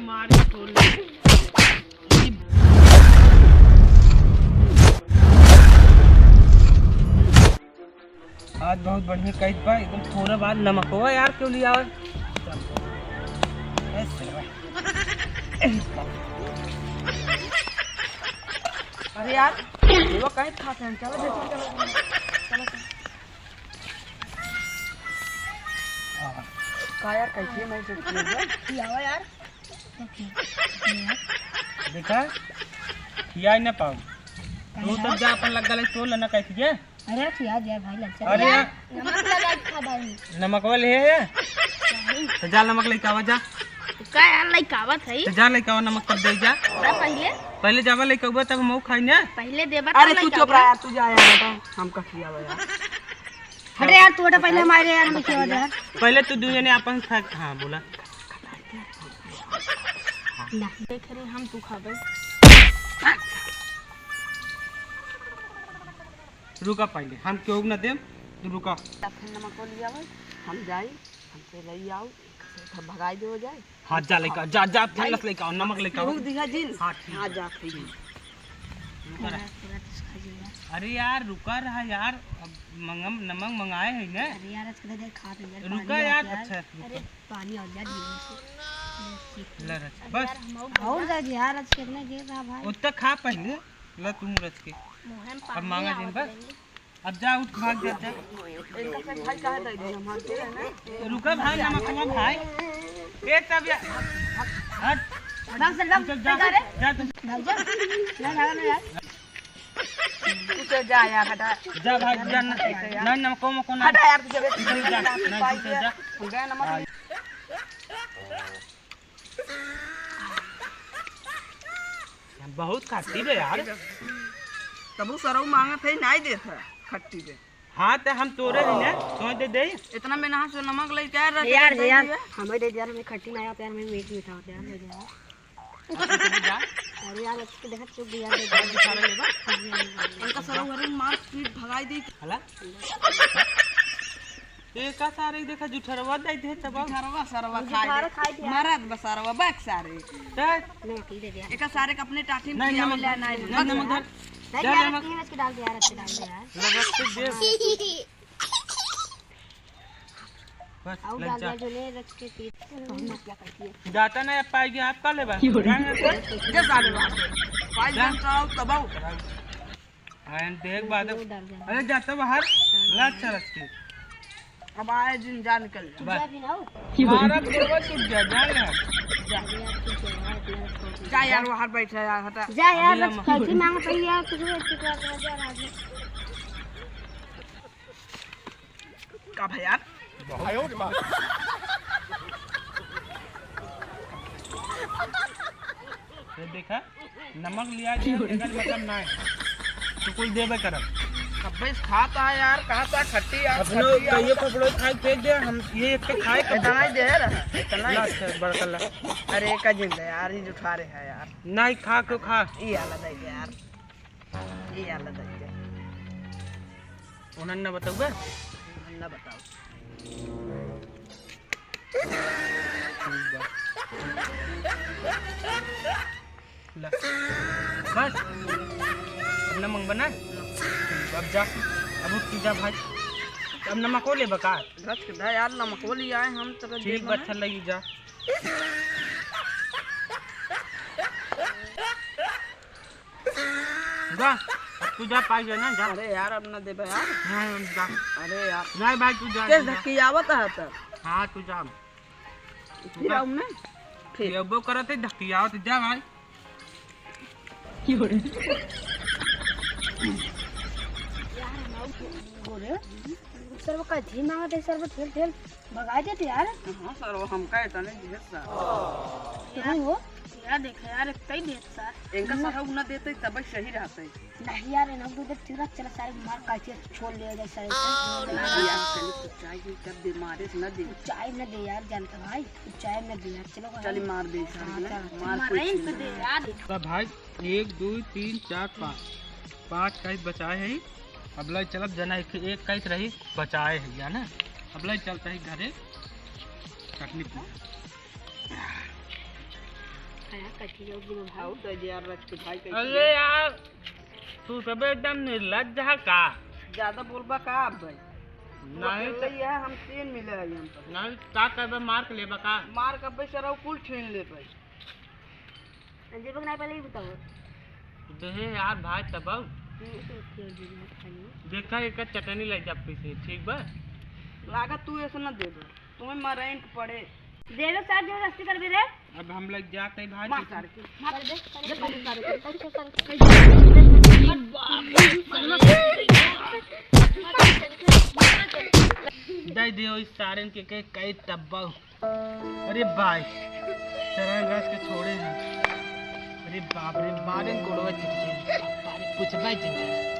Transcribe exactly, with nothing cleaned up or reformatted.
आज बहुत बढ़िया कइस बा, एकदम थोड़ा बाद नमकवा यार क्यों लिया? अरे यार, वो कहीं खाते हैं, चलो देखो, चलो, चलो, चलो। का यार, कैसे मैं जो किया यार? देखा, खियाई ना पाऊ। तू तब जा अपन लग गले तोल ना कह दिए। अरे खिया दे भाई, लग जा। अरे यार। नमक लगा के खा भाई। नमक वाले है ये? नहीं। तो जा नमक लेके आवा जा। का यार लेके आवत है? तो जा लेके आवा नमक तब दे जा। जा पहले। पहले जावा लेके आवा तब हम खाई ना। पहले देबा अरे तब तू लेके चुप आवा। रहा यार, तू जा यार, बताओ, हम का खियावा यार। हटे यार, तू हटा पहले हमारे यार, हम खियावा दे यार। पहले तू दुनिया ने अपन खा, हाँ बोला। ना। देख रहे हम, तू खाबे। रुका पहले, हम केहू ना देम, तू रुका। तब फिर नमक को लिया भाई, हम जाई, हमसे लई आओ, सब भगाई दे हो जाए। हाँ, जा लेके आ, जा, जा, भाई, ठंडा से लेके आओ, नमक लेके आओ। रुक दिया जिन। हाँ, ठीक हाँ, है। जा, ठीक है। रुका रहा। पूरा तो खा जाएगा। अरे यार, रुका रहा यार, अब मंगम, नमक मंगाए है ना। अरे यार, आज के दे खा तो यार, रुका पानी यार, आ गया। अच्छा, रुका। अरे, पानी आ गया, धीरे से। ले रच, अरे बस। यार, हम और और जा यार, आज कितना गिर रहा भाई। उतना खा पहले, ला तू रच के। मुँह में अब पानी मांगा आवत जिन बस। रही। अब जा, उठ, भाग जा, जा। इनका से भाई काहे दे दिया? हम हाथ दे रहे हैं ना। रुका भाई, नमकवा भाई। ए, तब या-, हट। भाग, चल, भाग, चल, जा, जा रे। जा तू। भाग जा। ना, ना, ना यार। तू चल जा यार, हटा। जा भाई, जा ना। ना, नमको, मको ना। हटा यार, तू जब तू चल जा, ना, तू चल जा। हम गए नमक। हाँ। बहुत खट्टी बे यार। तबू सरऊ मांगत है, नाई देत है खट्टी बे। हाँ, त हम तोरे ही ने, तोय दे दे। इतना में नहा से नमक लेके आए रहे, यार, दे यार, दिए। हमें दे दिया, हमें खट्टी ना आते यार, हमें मीठ मीठा होता यार, दे दे यार। अच्छा, तू जा। अरे यार, अच्छे से देखा, चुप गया, दे दे। आज दिखा रहे बा। इनका सरऊ हरिन मार पीट भगाई दी। हला? एका सारे देखा जुठरवा दे दे तब। जुठरवा सरवा खाए। जुठार खाए दे। मरद बसरवा बैक सारे। दे। नमक ही दे दिया। एका सारे के अपने टाटी में नहीं, खियावे नमक ले धर। नहीं। नहीं, नमक धर। नहीं जा यार, नमक। तीन रच के डाल दे यार, रच के डाल दे यार। नमक तो दे। बस, आऊ लग डाल जा। दिया जो ले रच के पीस। बहुत मत क्या करती है। जाता नहीं, अब पाई गया, आप का लेबा? क्यों रे? क्या लेबा? जे सारे बात है। पाई जा। जन चाहो तब आओ। हाँ, देख बात है। वो डर जाए। अरे जाता बाहर, लाज चलत के। अब आए जिन जा निकल जा। बस। जा भी ना हो। मारा गोबर टूट जा, जा ले। जा। जा यार, बाहर बैठा यार, हटा। जा यार, अभी बस हम कैसे मांगत है यार, कुछ भी अच्छी बात है, जा राजू। का भैया? ये देखा, नमक लिया गया, एकर मतलब ना है। तो कुल देबे करब। अबे खाता है यार, कहाँ सा खट्टी यार, अपनो खट्टी यार। कहिए पकड़ो, खाए फेंक दे, हम ये एक के खाए कब इतना ही दे रहा, इतना ही। ला, अच्छा, बड़का ला। अरे, का जिंदा यार, ये जो खा रहे हैं यार। नहीं, खा, क्यों खा? ये आला दे दे यार। ये आला दे दे। उन्हें न बताऊबे? उन्हें न बताओ। ला। बस। अब न मंगबा ना? अब जा। अब उठ के जा भाई। अब नमको लेबा का? रच के दा यार, नमको ले आए हम तो ठीक बा, अच्छा लगी जा। जा, अब तू जा, पाई जा ना, जा। अरे यार, अब ना देबे यार। हाँ, जा। अरे यार। जा भाई, तू जा, के तू जा। धकियावत है तो। हाँ, तू जा। फिर आऊँ ना? फिर। ये वो करत है, धकियावत, जा भाई। यार, हम आओ, बोले। सर, वो कथी मांगत है, सर, वो ठेल, ठेल भगा देते यार। हाँ, सर, वो हमका इतने दिए, सर। तो वो? यार, देखा यार, इतना ही देत, सर। इनका सर, वो ना देते, तब सही रहते। नहीं यार, इन्हें तो देख, चला, चला, सारे मार काट के छोड़ ले जाए, सारे। नहीं यार, चलो, तू चाय भी कर दे, मारे से ना दे। तू चाय ना दे यार, जानता भाई, तू चाय ना दे यार, चलो भाई। चल, मार दे, हाँ, सारे, चल। मार मार कोई इनको छीन दे ले। यार। तो भाई, एक, दो, तीन, चार, पाँच। पाँच काइस बचाए है। अब लाई चलब जना एक, एक काइस रही बचाए है, जाना। अब लाई चलता है घरे चटनी पीस। कथी जाओ गिरो भाई। आओ तो यार रख के भाई कैसे अरे यार, तू सब एकदम निर्लज्ज है का? ज्यादा बोलबा का आप भाई? नहीं तो अकेले ही है, हम तीन मिले हैं हम तो। नहीं, का करबे, मार के लेबा का? मार के भाई सर कुल छीन ले भाई। जेबक नहीं पहले ही बताओ। देहे यार भाई तब। हम्म, तो क्यों जेबक खाली? देखा एक चटनी ले जा पीसे, ठीक बा? लागत तू ऐसे ना दे दो, तुम्हें मरेंट पड़े। देवे साथ जबरदस्ती करबे रे। अब हम लग जाते हैं भाई। मार सारे के। मार दे, दे, दे, दे, दे। दे दियो इस सारन के, के कई टब्बा। अरे भाई, चरण रस के छोड़े हैं। अरे बाप रे, मारे गोड़वा चिपके। अरे कुछ भाई चिंता।